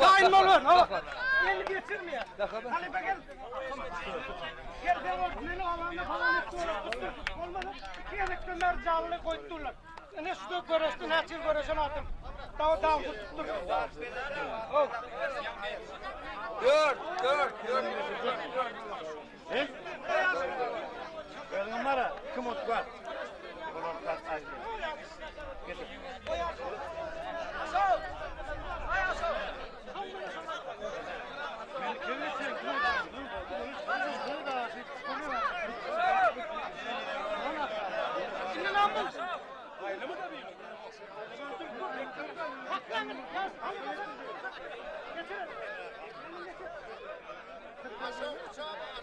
Taýyn bol ber. Elini geçirmeýär. Halypa gel. Gel sen ol meni alanda falan etdi olar. Tutdur. Bolmasa iki gezekden bäri janly goýup durlar. Ine şu da göreşdi näçe ýyl göreşen adam. Dawa daw tutdur. Hop. Dört, dört, dört, dört. Özüň kim ot bar? Olar tas aýdy. Getir. Men kimi sen Şimdi ne yapalım?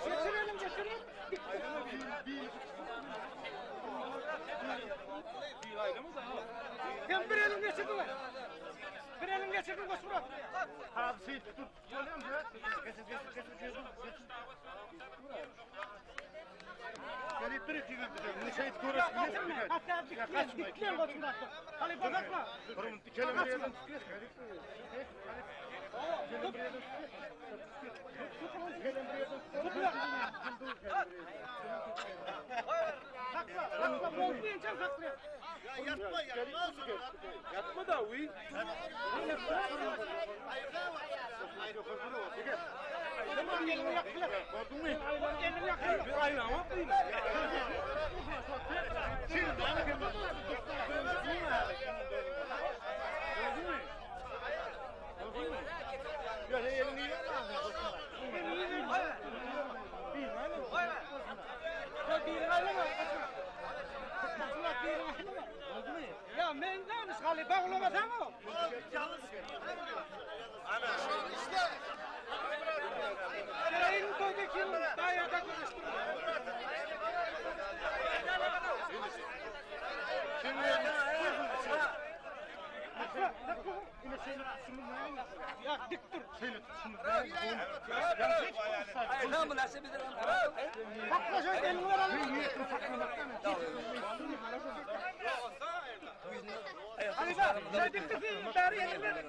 Geçirelim geçirelim. Sen bir elin geçirdin lan. Bir elin geçirdin Goçmurat. Abi şey tut. Getir getir getir getir. Gelip dur iki gün. Ne şey Ya görürsün. kaçırma. Hatta diklen, diklen Goçmurat. Halife kaçma. Durun dikelim bir yerden. Sakla, sakla. Bolmayanca sakla. Yatma da uy. Tamam elini yakla. Elini yakla. Bir ayrı Ya elini Ya men yanlış halife olamazsam o. Eray'ın toyda kim dayada konuşturma. Ya dik dur. Tamam nasıl bilir. Sakla şöyle elini ver alayım. Halife, sen dik dur. Bari elini ver.